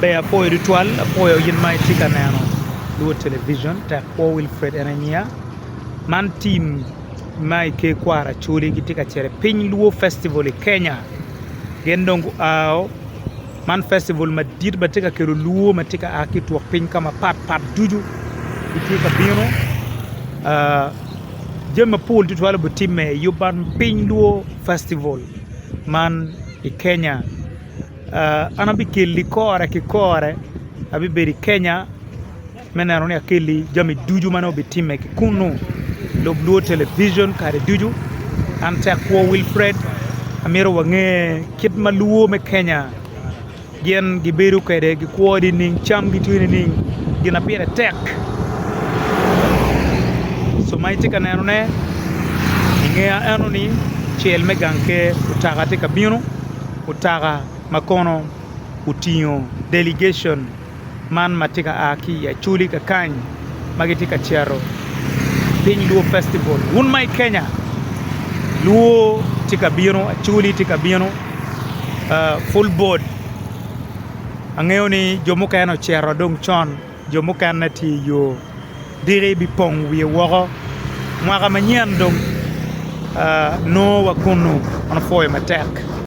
Ber apwoyo tutwal, apwoyo in ma itye ka neno Luo Television, tek kwo Wilfred en aye nyiya. Man tim ma i ker kwaro Acholi gitye ka cito i piny Luo Festival i Kenya. Gin dong guao, man festival madit ma tye ka kelo luo ma tye ka a ki i twok piny ka mapat pat ducu gitye ka bino. Jami mapol tutwal obitimme i yub man piny luo festival man i Kenya. An abikeli kore ki kore abibedo i Kenya me neno ni akelli jami ducu ma nongo obitimme ki kunnu. Lub Luo Television kare ducu. An tek kwo Wilfred amito wange kit ma luo me Kenya gin gibedo kwede, gikwo nining, camgi tye nining, gin ma pire tek. Co ma itye ka nenone i ngeya enoni cel me gang ker otaka tye ka bino, otaka ma kono otingo delegation man ma tye ka a ki i Acholi kakany ma gitye ka cito Piny Luo Festival. Wun ma i Kenya, Luo tye ka bino, Acholi tye ka bino, full board. Angeyo ni jo mukene ocito dong con, jo mukene tye i yo. Diki bipong wiye woko. Mwaka manyen dong nongo wa kunu, an apwoyo matek.